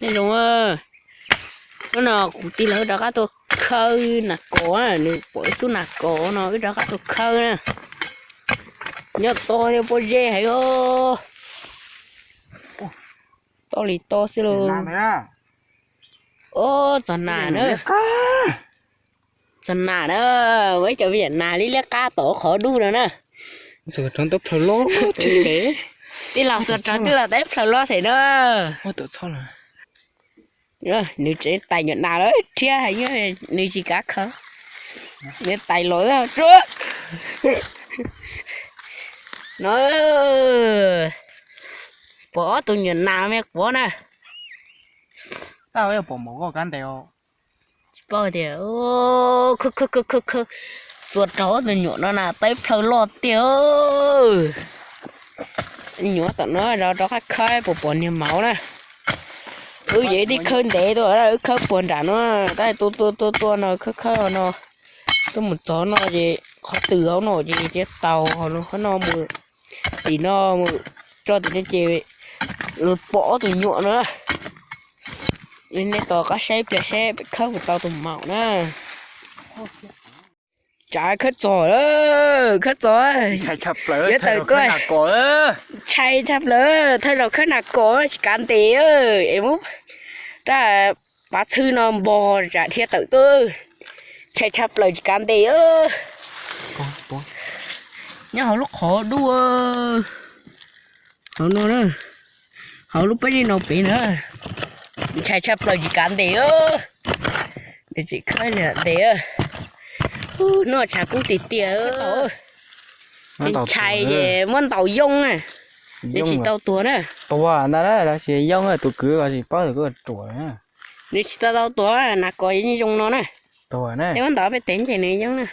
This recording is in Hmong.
Nej zoo, hnub no kuv tij laug wb rov qab tuaj khawb nas kos, nws pom ib tug nas kos no wb rov qab tuaj khawb na. Nyob to thiab pob zeb heev os. To li to xwb lauj. Ob, txog nas na. Txog nas na, ua ib co me nyuam nas liab liab qab tom qhov dub no na. Tij laug xuas rau tij laug teb plhaws loj them na. Nws tseem tais nyuam nas lawm thiab, nws tsis kav khawb, nws tais los tsuab no. Pom ob tug nyuam nas me quav na. Tsis paub tias, xuas rau ob tug nyuam no na, teb plhaws loj tiag. Nyuam tom no rov qab khawb puas pom niag maum na. Wb yeej tib khawb ntev tuaj, wb khawb puag nram no, tab tua tua tua tua no khawb khawb no, tuaj mus txog no ces qhov twg hauv no ces tau, qhov no mus tim no mus tso tim no ces pom ob tug nyuam no. Nej tos qab saib pliag seb peb khawb puas tau tus maum na. Tsav khawb txog, khawb txog, ntshai tshaj plaws, ntshai tshaj plaws, thawj zaug khawb nas kos tsis kav ntes es muab rab pav txhwb no npog tsam dhia tawm tuaj, ntshai tshaj plaws tsis kav ntes. Nyob hauv lub qhov dub hauv no na, hauv lub pob zeb no pem na, ntshai tshaj plaws tsis kav ntes. Nws tsis khawb li ntes, noj tshav kub tiag tiag. Ntshai ces muab ntaus yooj na, nws tsis tau tuag na. Tuag ntag na, tab sis yooj tus kwv los tsis paub tus kwv ruam. Nws tsis tau tau tuag, nas kos yeej zoo no na. Tuag na, muab ntaus peb tev ces nws yooj na.